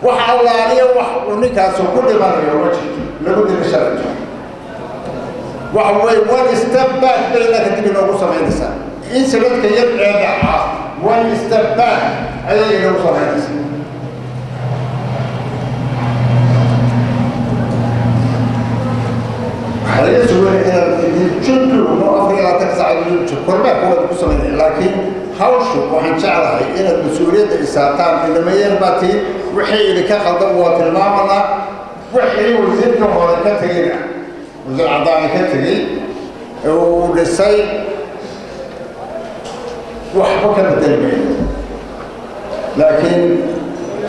Wax allaaliya wax uu ninkaasu ku dhimanayo ma jirto lagu dili sharciyo. Waxa weeye one step back bay innaka dib inoogu samaynaysaa. Incidentka yar ee dhaca, one step back ayay inoogu samaynaysaa. Waxaa laga sugaya inaad idin juntuno 24 saacadood kormeerka waad ku samaynaya, laakiin hawshu waxaan jeclahay inaad mas-uuliyadda isaartaan. Ilamayar baa tiin, wixii idinka qaldan waa tilmaamanaa. Wixii wasiirka hore ka tegeyna, wasiir Caddaani ka tegey uu dhisay, waxba ka bedeli mayno, laakiin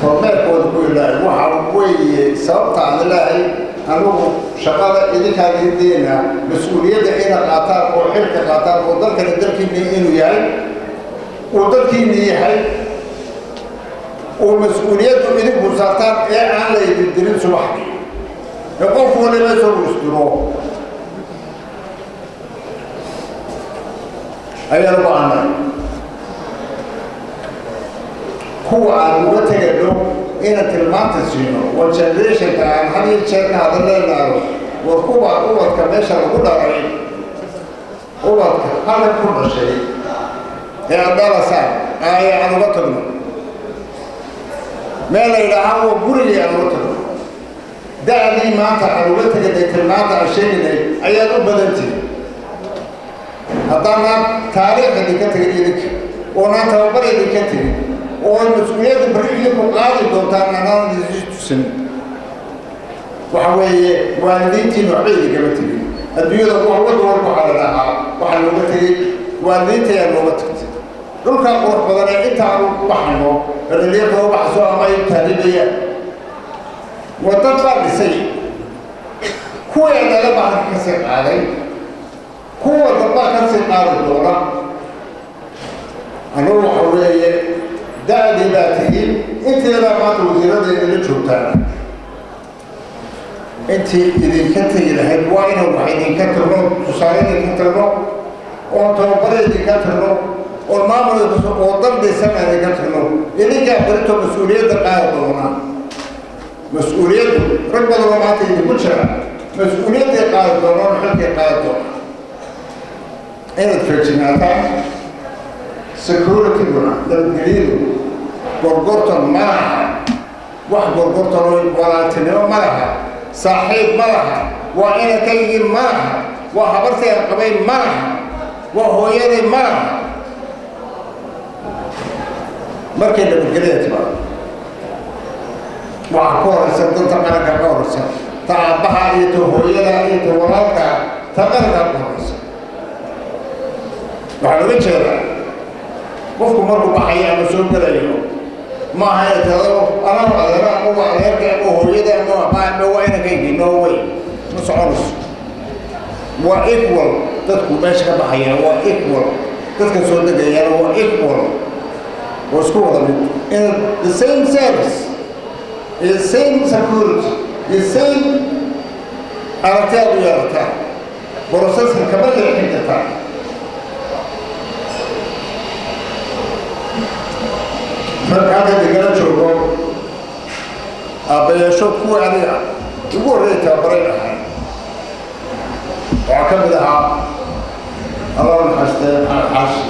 kormeerkooda ku ilaahay. Waxa weeye sababta aan ilaahay anigu shaqada idinkaan idin deynaa, mas-uuliyadda inaad qaataan oo xilka qaataan oo dalkani dalkiinni inuu yahay, uu dalkiinni yahay, uu mas-uuliyaddu idinku saartaan ee aan la idin dirin subaxdii ee qof waliba isagu isdiro ayaan u baahanay. Kuwa aan uga tegayno inaan tilmaanta siino waa generationka aan had iyo jeer ka hadaleynayo. War kuwa ubadka meesha lagu dhalay, ubadka halka ku dhashay ee aad dhalasaan, aaya aan uga tagno meel la yidhaaha waa gurigii aan uga tagno. Da'dii maanta aan uga teganay, tilmaanta aan sheegaynay ayaad u badantihin. Haddaanaan taariikh idinka tegin idinka, oonaan tababar idinka tegin, oo mas-uuliyadda barri idinku qaadi doontaan anaan idin tusin, waxa weeye waalidiintiina waxba idinkama tegin. Adduunyada wadda walba waxaa la dhahaa waxaa looga tegey waalidiintayaa looga tagtay dhulkaa qurux badan ee intaanu baxayno dhalinyarta u baxayso ama ay taaribayaan. Waa dad baa dhisay, kuwii dhala baa ka sii qaaday, kuwa dambaa ka sii qaadi doona. Annagu waxa weeye da'dii baa tihiin, inteedaa maanta wasiirada idinla joogtaan. Intii idinka tegi lahayd waa inaan wax idinka tagno, tusaale idinka tagno, oon tababare idinka tagno, oon maamul oo dal dhisan idinka tagno. Idinkaa berito mas-uuliyadda qaadi doona. Mas-uuliyaddu rag badanoo maanta idinku jira mas-uuliyadday qaadi doonaan, xilkay qaadi doonaan. Inaad feejinaataan. Security-guna, nabadgelyadu, gorgortan ma laha. Wax gorgortan oo walaaltinimo ma laha, saaxiib ma laha, waa inankaygii ma laha, waa habartay qabay ma laha, waa hooyaday ma laha. Markay nabadgelyada timaado, waxaa ka horaysa danta qaranka ka horaysa ta aabbaha iyo ta hooyada iyo ta walaalka. Ta qarankaa ka horaysa. Waxaa looga jeedaa qofku markuu baxayo ama soo gelayo, ma aha ina tirado anaa adeero ama waa adeerka ama hooyada ama aabbaha ama waa inankaygii. No way, ma soconayso. Waa equal. Dadku meesha ka baxayaan waa equal, dadka soo degayaan waa equal, waa isku wada mid. In the same service, the same security, the same aragti aad u yeelataan, processka kama leexin kartaan. Marka halka digala joogo aabbayaasho, kuwa aniga ugu horreeya tababaray ahay, waxaa ka mid ahaa, Allah naxariistee, Maxamed Xaashi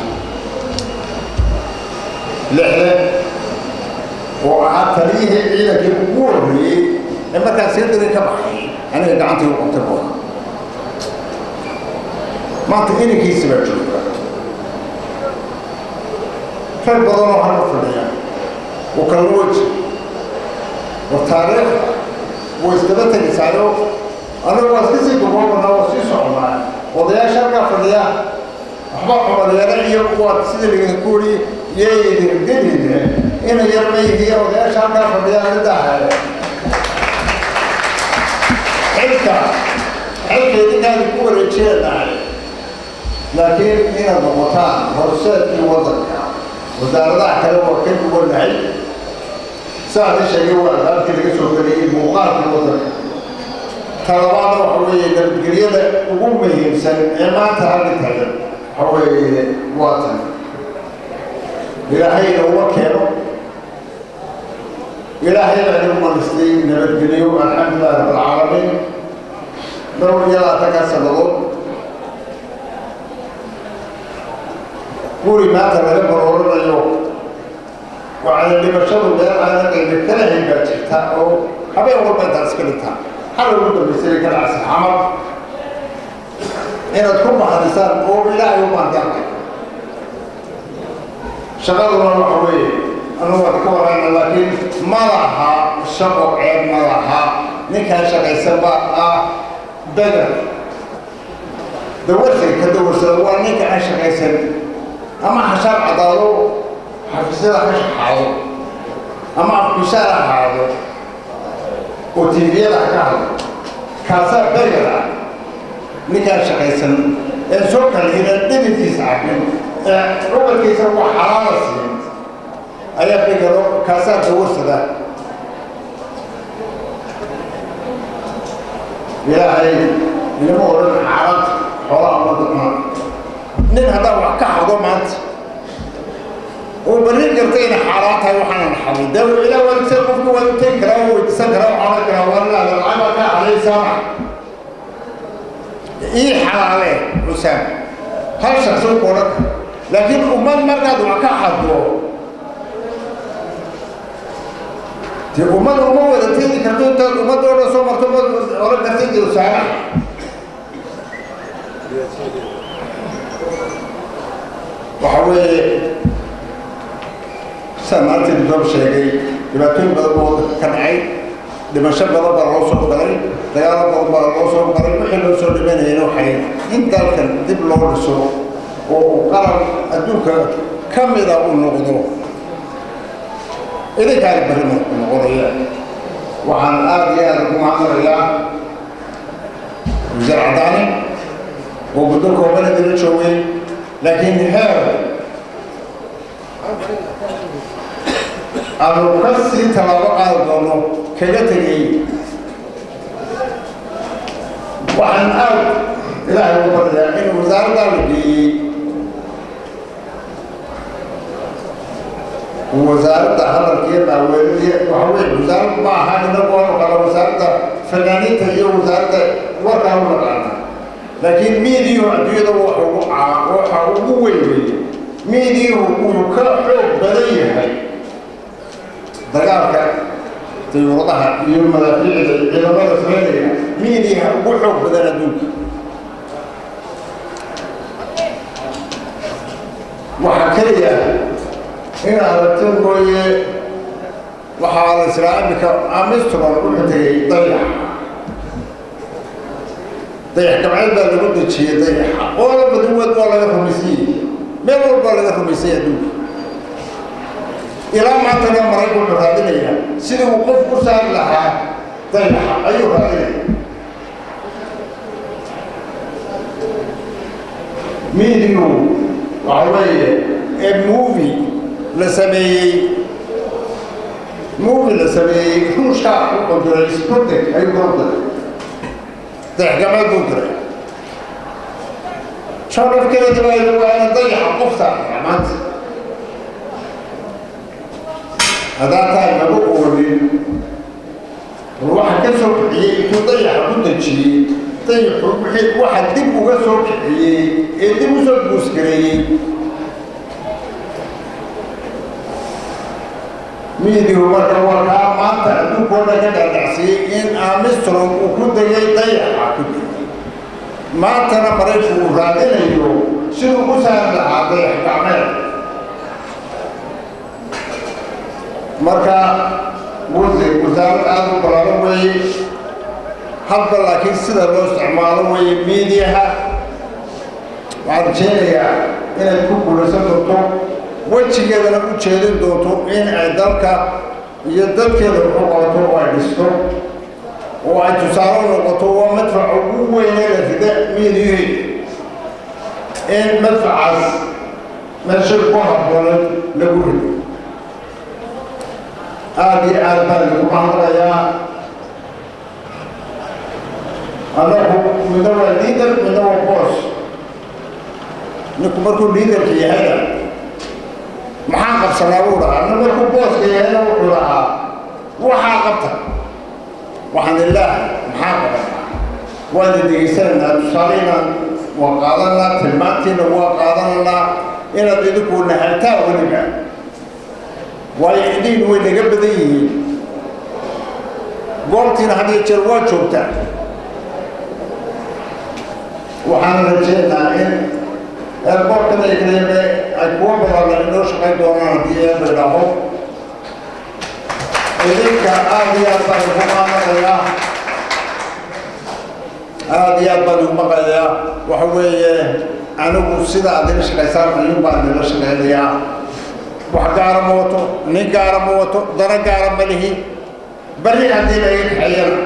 Lixle, oo ahaa taliyihii ciidankii ugu horreeyey ee markaan secondary ka baxay aniga gacantii u qabtay buu ahaa. Maanta inankiisi baa jooga. Rag badanoo halka fadhiya oo kala weji war taariikh way isdaba tegaysaayo. Annagu waa iska sii duqoobanaa, waa sii soconaa. Odayaasha halkaa fadhiya waxba cumaryeele iyo kuwa sida lidinku yidhi yay idin geline ina yar ma yihiin. Odayaasha halkaa fadhiya midaaha xilka idinkaadi ku wareejeenahay, laakiin inaad noqotaan horseedkii waddanka. Wasaaradaha kale waa ka duwanahay, saadi sheegay, waa albaabkii laga soo geliyey muuqaalkii waddanka. Talabaadna waxa weeye nabadgelyada ugu muhiimsan ee maanta halka taagan waxa weeye waa tan Ilaahay inooma keeno. Ilaahay baa inagu manistay nabadgeliyo, alxamdulilahi rabbilcaalamiin. 22-kaa sannadood guri maanta laga barooranayo, waxaana dhimashadu meel aana qaybe ka lahayn baa jirta oo habeen walba intaad iska dhintaa. Xalay ugu dambaysay ka dhacsa Xamar, inaad ku mahadisaan oo Ilaahay u mahadaan. Shaqaduna waxa weeye, anu waad ka warayna, laakiin ma laha shaqo ceeb, ma laha. Ninkaa shaqaysan baa ah begar dawarsiga ka dawarsada, waa ninka aan shaqaysan, ama xashaar cadaado xafiisyada ha shaxaado, ama afbishaar ha ahaado oo TV-yada ha ka hadlo, kaasaa begar ah. Ninkaan shaqaysan ee soo kalhina, dhididkiisa cabin, ee ubadkiisa wax xalaala siin ayaa begaro, kaasaa dawarsada. Ilaahay inama odhan xaalad xoolaha ummadda cuna. Nin haddaan wax ka xado maanta oo berri garta inay xaaraan tahay waxaanan xaday, dee ilaah waad qofka waad u tegi karaa oo weydiisan karaa, waxaa odhan karaa: "Waa lacag baa kaa xaday, saamax, ii xalaale usaam." Hal shaksi ku odhan kara, laakiin ummad markaad wax ka xado, dee ummad uma wada tegi karto. Intaad ummadda o dhan soo marto ma odhan kartid usaamax. Waxa weeye, sidaan maalintii doob sheegay, dhibaatooyin badan baa waddanka ka dhacay, dhimasho badan baa loo soo galay, dagaalo badan baa loo soo galay. Wixii loo soo dhimanayana waxay in dalkan dib loo dhiso oo uu qaran adduunka ka mida uu noqdo. Idinkaana berri noqonaya. Waxaan aada iyo aada ugu mahadnaqayaa wasiir Caddaani oo muddo kooban idinla joogay, laakiin heer aanu ka sii tallaabo qaadi doono kaga tegay. Waxaan aad Ilaahay ugu baryayaa in wasaaraddaa la geeyey, wasaaradda hadalkiiyo maaweeladiy, waxa weye wasaarad ma aha. Inagu waanu qala wasaaradda fanaaniinta iyo wasaaradda warkaan u naqaana, laakiin miidiyuhu adduunyada waxa ugu weyn weeye. Miidiyuhu wuu ka xoog badan yahay dagaalka dayuuradaha iyo madaafiicda ciidamada sameynaya, miidiyaha ugu xoog badan adduunka. Waxaa keliya in aragti mooye, waxaa la israa imika Armstrong wuxuu tegey dayax, dayax gabceed baa lagu dejiyey dayaxa oola baduwad waa laga rumaysanyay, meel walbaa laga rumaysanya adduunka. Ilaa maantana Maraykan wuxuu raadinayaa sidii uu qof ku saari lahaa dayaxa ayuu raadinaya. Midiyu waxa weeye ee movie la sameeyey, movie la sameeyey, Ruushkaa u diray Sputnik ayuu kor diray, dayax gacmeed buu diray. John F Kennedy baa yidhi waa ina dayaxa qof saaraya maanta. Haddaa taa lagu oolin, bal waxa ka soo kiciyey intuu dayaxa ku dejiyey, dayaxu wixii waxa dib uga soo kiciyey ee dib usoo guusgareeyey miidihu. Marka waa kaa maanta adduunka oo dhan ka dhaadhacsiiyey in Armstrong uu ku degay dayaxa ku degay, maantana Maraykanku uu raadinayo siduu ku saari lahaa dayax gacmeed. Marka wasiir, wasaarad aada u ballaaran weeye hadba, laakiin sida loo isticmaalo weeye miidiyaha. Waxaan rajeynayaa inaad ku guulaysan doonto, wejigeedana u jeedin doonto in ay dalka iyo dadkeeda wuxu qabato oo ay dhisto oo ay tusaale u noqoto. Waa madfaca ugu weyne la rida miidiyaheeda, in madfacaas meesha ku habbooneed lagu rido. Aada iyo aad baan idinku mahadnaqayaa. Annagu midna waa leader, midna waa boos. Ninku markuu leaderka yahayna maxaan qabsanaa buu dhahaa, nin markuu booska yahayna wuxuu dhahaa Waxaan ilaahay maxaa qabanaa? Waan idin degeysanaynaa, tusaaleyna waa qaadanaa, tilmaantiina waa qaadananaa, inaad idinku nahaltaa weliba, waayo idin way naga badan yihiin. Goobtiina had iyo jeer waa joogtaa. Waxaan rajeynaa in airportkan ay kaleeme ay kuwa badan inoo shaqayn doonaan haddii Eebbe idhaaho. Idinka aada iyo aad baan ugu maamaqayaa, aada iyo aad baan ugu maqlayaa. Waxa weeye, anigu sida aad ila shaqaysaan ayuun baan ila shaqaynayaa. Wax gaara ma wato, nin gaara ma wato, dano gaara ma lihi. Berri haddii la iga kaxeeyana,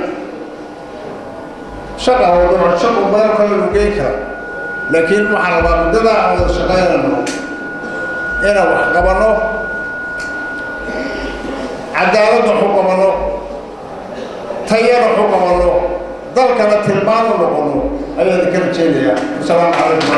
shaqa howdhao shaqu badan kale lu geyn kara, laakiin waxaan rabaa muddada aan wada shaqaynayno inaan wax qabanno, cadaalad wax u qabanno, tayana wax u qabanno, dalkana tilmaan u noqono ayaan idinka rajeynayaa. Asalaamu calaykum.